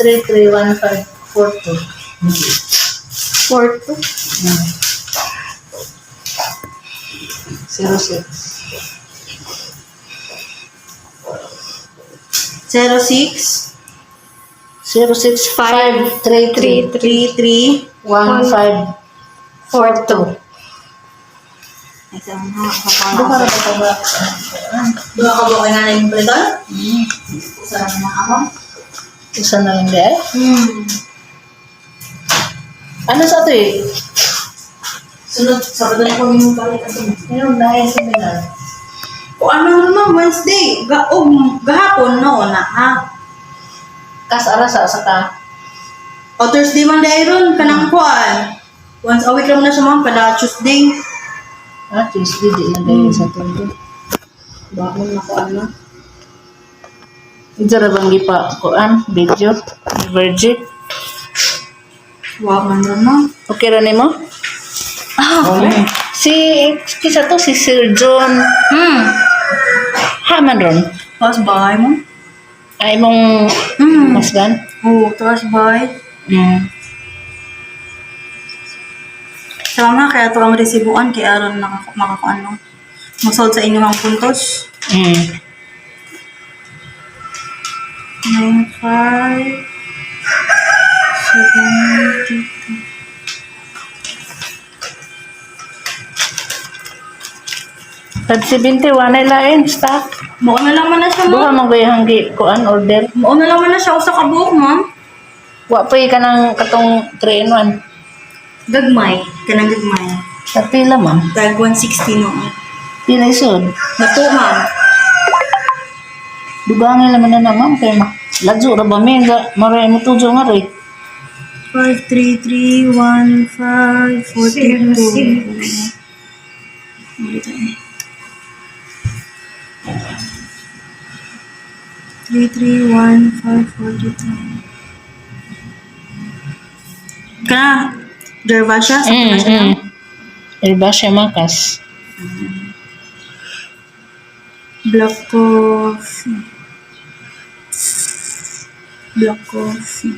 331542. 4-2. 06. 06 065 33 33 15 42. Duha ra ba ba? Duha ka ba kay nanay yung palitan? Usa ra na ako. Usa na lang di ay. Ano sa ato eh? Sunod, Sabado na ko yung palitan. Meron na yung seminar. O ano naman, Wednesday. Ga o, gahapon, no, na, ha? Kas ara sa ka. O Thursday man dahil ron, kanang kuan. Once a week lang na siya ma'am, kada Tuesday. Ah, Tuesday di na dahil sa Tuesday. Bakit na ko ano? Ito ra bang gipa kuan video ni Virgie. Wa man ron, no? Okay ra nimo? Ah, Si kisa to si Sir John Haman ron. Taas bahay mo? Ay mong masgan. Oo, taas bahay. Sa mga kaya to ang resibuan, kaya aron makakuan no? Masold sa inyo ang puntos. 9, 5, 7, 570 ay lain stock. Mao na lang man na siya, Duha ma'am. man gay hanggi kuan order. Mao na lang man na siya usa ka buok, ma'am. Wa pa ka ng katong 3 in 1. Gagmay, kanang gagmay. Sa pila, ma'am. Tag 160 no. Pila isod. Nato, ma'am. Dugangin naman na na, ma'am. Kaya ma. Ladyo ra ba mi? Maray mo tudyo nga rin. 5 3 3 1 5 4 2 3 3 1 5 4 2. Kana, Gervasia? Sa kana siya? Iba siya makas. Black coffee. Black coffee.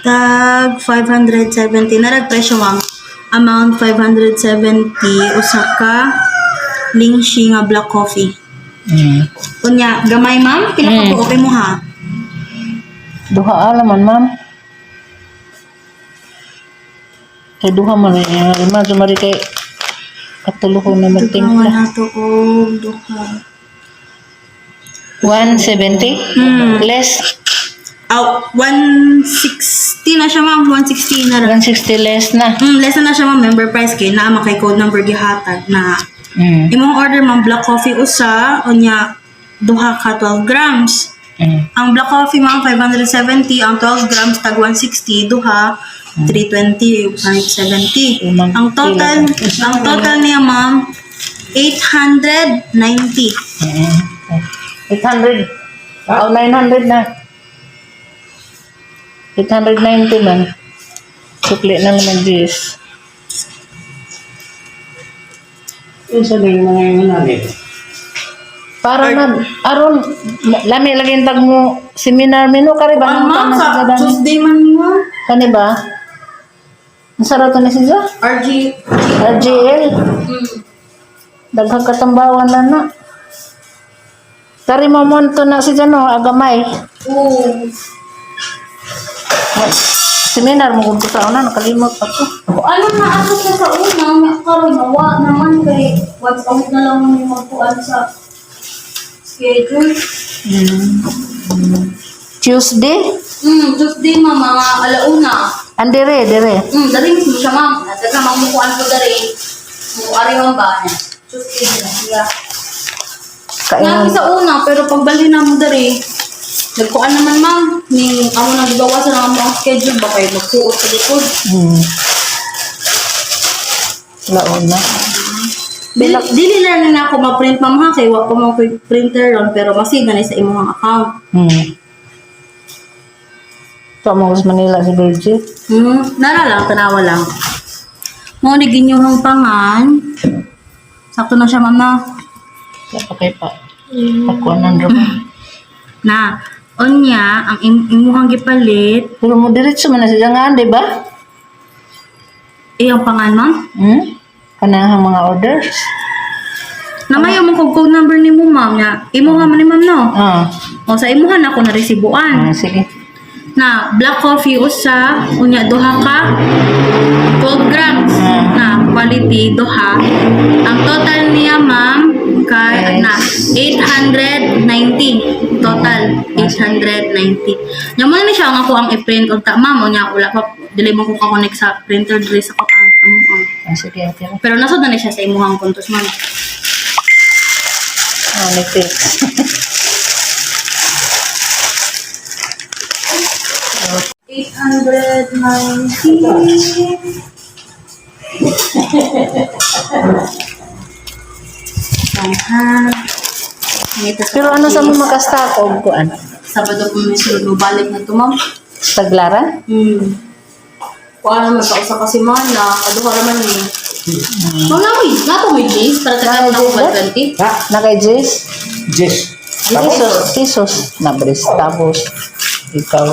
Tag 570. Narag presyo, ma'am. Amount 570. Usa ka Lingshi nga black coffee. Unya, gamay, ma'am. Pila ka po okay mo ha? Duha alaman, ma'am. Kay duha man rin. Lima, sumari kay katulo ko na Duha magtimpla. na to og duha. 170? Less. Aw, 160 na siya, ma'am. 160 na ra. 160 less na. Less na siya, ma'am. Member price kay naa makay code number gihatag na. Imong order, ma'am, black coffee usa, unya duha ka 12 grams. Ang black coffee, ma'am, 570, ang 12 grams tag 160, duha 320, 570. Umang Ang total niya, ma'am, 890. 800. Oh, 900 na. 890 man. Sukli na naman, Jis. Yung sa yung mga yung namin. Para na, aron, lami lagi tag mo, seminar menu, kari ba? Ang Nang ma'am, tanan sa sa dami? Tuesday man mo. Kani ba? Ang sarap to ni siya? RG. RGL. Daghang katambawan na na. Kari mo mo to na si no, agamay. Oo. Seminar mo kung sa una, nakalimot ako. Ano na ako siya sa una, nga karon nawa naman kay once a week na lang yung magkuan sa schedule. Tuesday? Tuesday ma'am, mga alauna. Andere, dere. Dari mismo siya ma'am. Nasa mamukuan ko dari. Mo ari man ba niya. Tuesday na siya. Kainan. Nami sa una, pero pagbalhin na mo dari, nagkuan naman ma'am, ning amo nang gibawasan ang among schedule ba kay magkuot sa likod. Laon na. Dili, dili na lang na ako ma-print, ma'am, ha, kay wa ko mo printer ron, pero masig na ni sa imong account. Ito mo sa Manila si Bridget. Nara lang, tanawa lang. Mo ni ginyuhang pangan. Sakto na siya, ma'am, na. Okay pa. Pakuanan ra ba? Na, unya, ang imuhang gipalit, Pero mo diretso man na siya nga, di ba? iyang pangan, ma'am. Kanang mga orders. Namayo mo kog code number nimo, ma'am, nga. Imuha man ni ma'am, no? Ah. O sa imuha na ako naresibuan. Ah, sige. Na black coffee usa, unya duha ka 12 grams na quality duha. Ang total niya, ma'am, kay na 890 total, 890. Nya mo na siya ang ako ang i-print unta, ma'am, unya wala pa, dili mo ko ka-connect sa printer diri sa ko ang. Ah, sige, okay lang. Pero nasod na ni siya sa imuhang puntos, ma'am. Ah, nag-fix. 890. Aha. Ito sa Pero ano sa mo makastock og kuan? Sabado po may sunod balik na to, ma'am. Taglaran? Kuha naman sa usa ka semana, kaduha raman ni. Ma'am, na mo, na to may days para tagaan na ko 120. Ha? Na kay Jess? Jess. Jesus, Jesus. Na bres. Tapos, ikaw.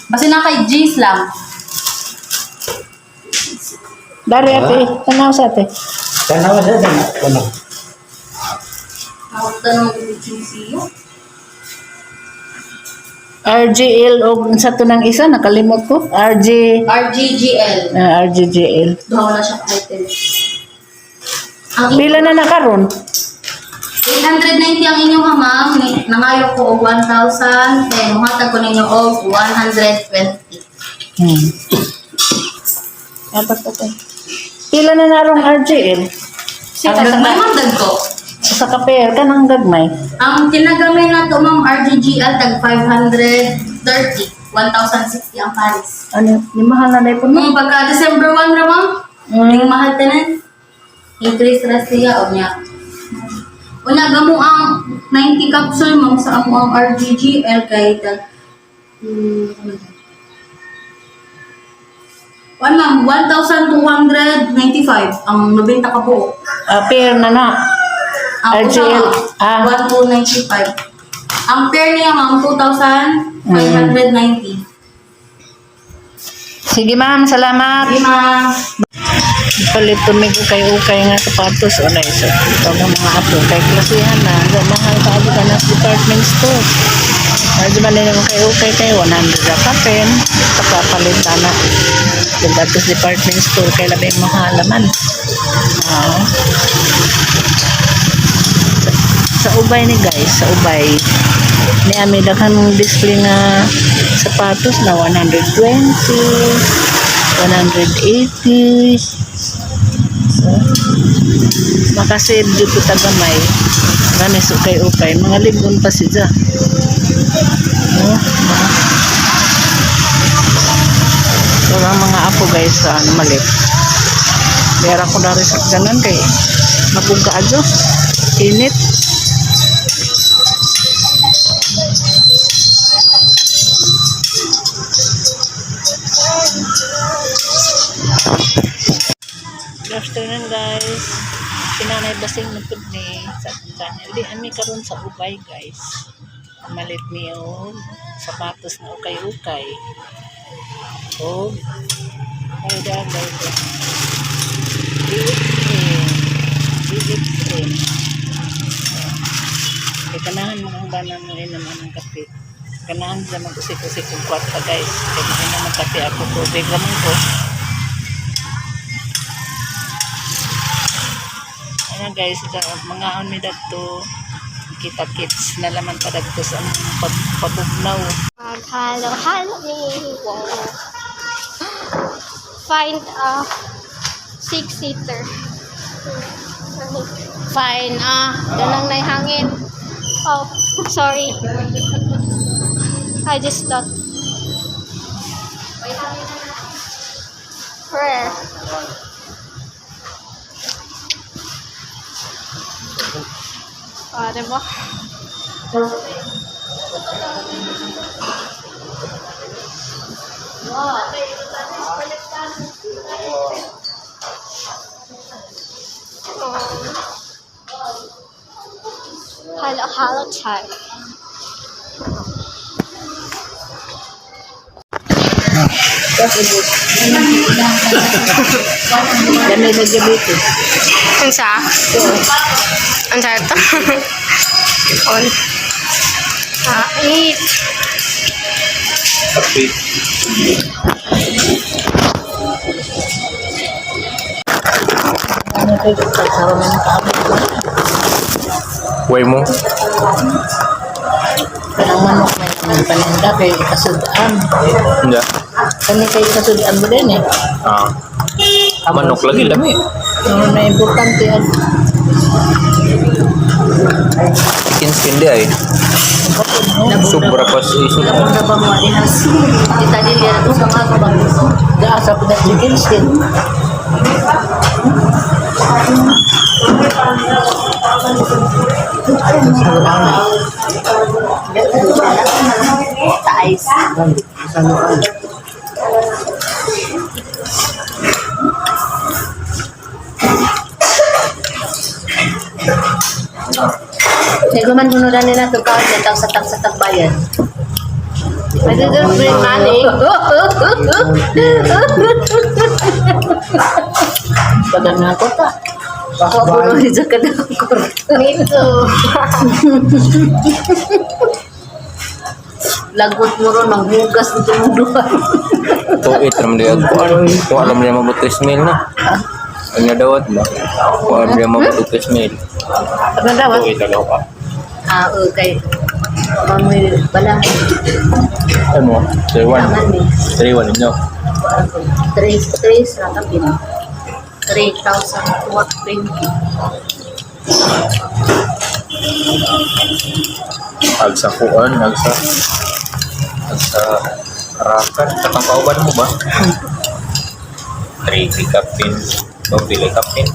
Basta na kay Jace lang. Dari ate, tanaw sa ate. Tanawa sa din. Ano? Ako tanong ko siyo. RGL o sa to ng isa, nakalimot ko. RG, RGGL. ah, RGGL. Duha na siya ka item. Ang Pila na nakaron? 890 ang inyong ha, ma'am. Nangayo ko og 1,010. Muhatag ko ninyo og 120. Dapat okay. Pila na narong RGL? Ang gagmay, ma'am, dagko. Sa kape, kanang gagmay. Ang kinagamay na to, ma'am, RGGL, tag 530. 1,060 ang pares. Ano, ni mahal na po Nung pagka December 1 ra, ma'am, ning mahal tanan. Increase ra siya og niya. Una gamo ang 90 capsule, ma'am, sa amo ang RGGL kay tag ano ba? One, ma'am, 1,295 ang 90 ka buo. Ah, pair na na. Ang usa, RGL, ah. ma'am, 1,295. Ang pair niya, ma'am, 2,590. Sige ma'am, salamat. Sige, ma'am. Palit tumig ukay-ukay nga sapatos o na isa. Ito ng mga apo kay klasihan na. Ang mahal ka abo ka ng department store. Medyo man din ukay-ukay kay 100 ra ka pen. Kapapalit na. Yung datos department store kay labing mahal man. Oo. Sa ubay ni guys, sa ubay. Ni ami daghan mong display nga sapatos na 120, 180. So, makasave jud ko tagamay. Gani sukay-ukay mga libon pa siya. No? Mga. So, ang mga apo guys sa ano malit. Meron ko na rin sa ganan kay mapugka adyo. Init. Good afternoon guys. Pinanay basing na pud ni sa akong channel. Di ami karon sa ubay guys. Malit ni og sapatos na ukay-ukay. Og ay da guys. BXM. BXM. Kay kanahan mo kung bana mo rin naman ang kape. Kanahan sila mag-usik-usik kung kwarta guys. Kaya mo naman kape ako tubig raman ko. Ayan guys, mga on mi dagto kita kits na laman pa dagto sa among pabugnaw. Maghalo, halo ni. Wow. Find a six-seater. Fine, ah. Ganang naihangin. Oh, sorry. I just thought. Where? Ah, diba? Halo-halo chai. Ganay na diabetes. Unsa? Unsa ito? On. Ah, eat. Kape. Ano kay karon na nakaabot. Way mo. Kanang manok may naman paninda kay kasudan. Hindi. Kani kay kasudan mo din eh. Ah. Manok lagi lami. Ano na importante ang Chicken skin di ay. Sobra pa sa isip. Labong na ba mo adihas? Kita din niya sa mga kabang. Gaasa po na chicken skin. Sa ice. Kaya man kuno na nila ito kaon sa tag sa tag sa tagbayan. I didn't bring money. Bagan nga ko ta. Ako kuno ni sa kadakor. Me too. Lagot mo ron manghugas nito mong duha. Tuit naman di ako. Kung alam niya mabutis meal na. Ang nadawat ba? Kung alam niya mabutis meal. Ano daw? Tuit alaw ka. Ah, okay. Mamoy bala. Ano? 3-1. Taman ni. 3-1 inyo. Tres, tres, ratapin. 3,220. Agsa kuan, agsa rakan. Katang kauban mo ba? 3 kapin. O pili kapin.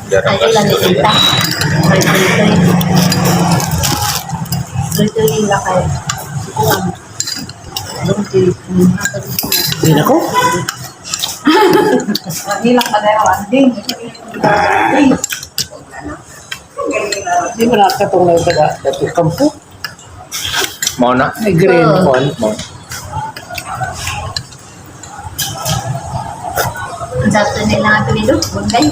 Jarang Ay, ilan ni kasto. Tita? Ay, ay, ay. Ito yung lakay. Hindi na ko. Di mo nakatong na taga dati kampo. Mao na. Ay, green Oo. kon. Mao. Ang sakto nila ang apelido, Bunday.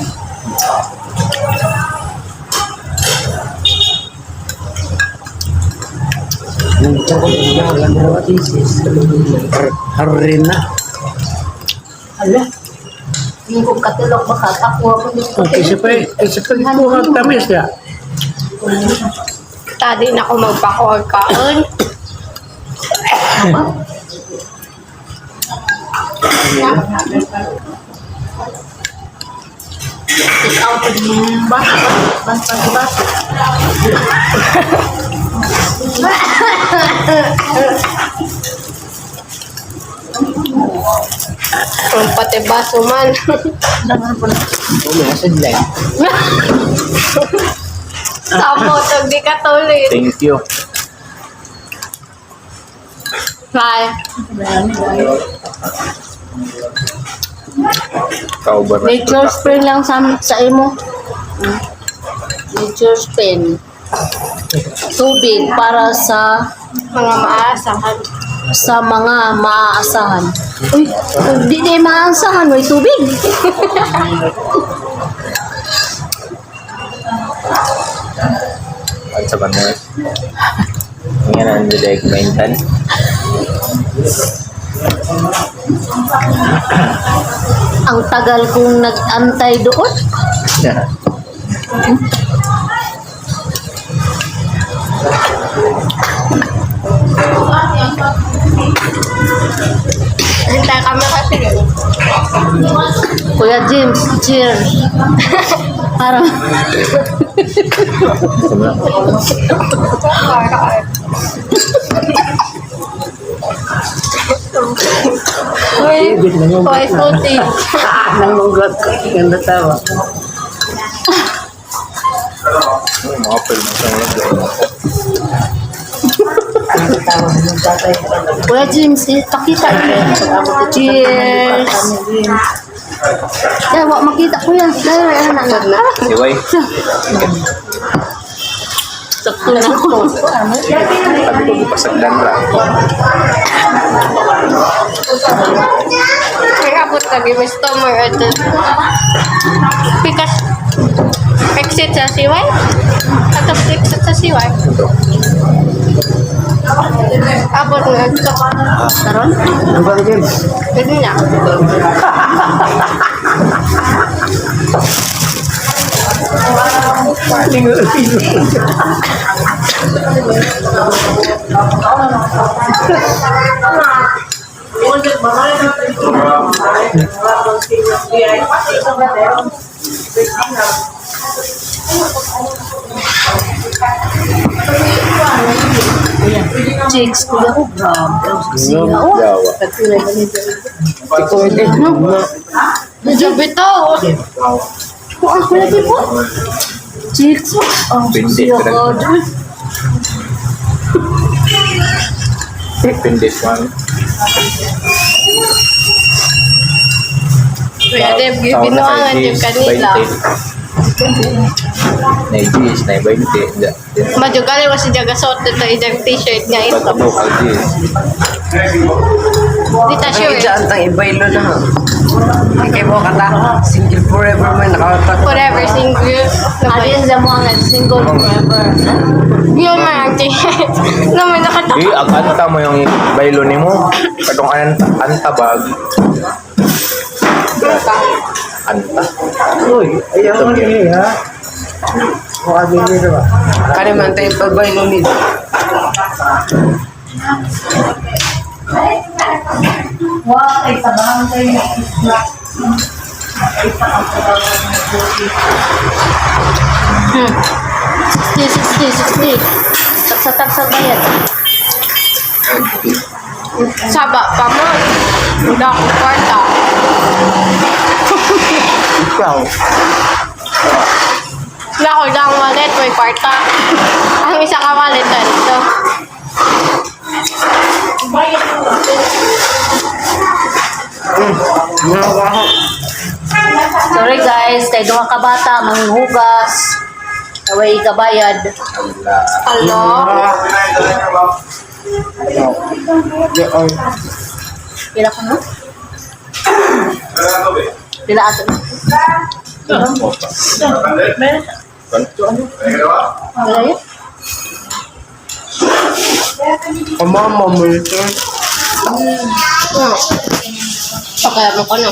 Harin na. Ala. Hindi ko katulog baka ako ako nito. Okay, isa pa kuha tamis na. Tadi na ako magpakuha kaon. Take out yung basa. Basta basa. Ang pati baso man. Umi, asin lang. Samo, tag di ka tuloy. Thank you. Bye. Kauban. Nature spring lang sa imo. Nature spring. Tubig para sa Mga maasahan. Sa mga maaasahan. Uy, di na maaasahan, may tubig. At sa banmo. Nga na ang direct maintain. Ang tagal kong nag-antay doon. Hintay kami kasi. Kuya James, cheers. Para Uy, Ibig uy, nangunggat na. puti. Nangunggat. Yung natawa. Mga apple na sa mga dyan. Kuya James, eh, pakita. Cheers! Eh, wa makita kuya. Dahil ay na na. Siway. Sakto na ako. Sabi ko gipasagdan ra. Kaya abot kami, may customer at pikas exit sa CY. Atop exit sa CY. Ito. Abot nga ito. Karon? Ano ba James? Pwede na. Chicks, kuya ko. Grabe. Siya, oh. Yawa. Medyo bitaw. Kuha kuya di po. Chicks, oh. Ang Pindi, siya talaga. ka. Pindis man. Kuya Deb, gibinuangan yung kanila. Nay G's, nay 20. Madyo gali wa si Jagasot ito ijang t-shirt nga ito. Pagkabo ka G's. Di ta Ang sure. ija ang ibaylo na ha. Ikay mo kata, single forever man nakautak. Forever single. Ari sa mo ang single forever. Yun man ang t-shirt. Naman nakataka. Di, ang anta mo yung baylo nimo. Katong anta, anta bag. Anta. Uy, ayaw mo niya ha. Mukha din nito ba? Kani man tayo pagbaylo nito. 60, 60, 60. Taksa-taksa bayad. Saba pa mo. Wala akong kwarta. Ikaw. Wala ko lang wallet, may kwarta. Ang isa ka wallet na ito. Sorry guys, kay duha ka bata manghugas. Away kabayad. Hello? Pila ko no? Pila ato na? Wala yun? Mama mo ito. Pakaya mo ko no.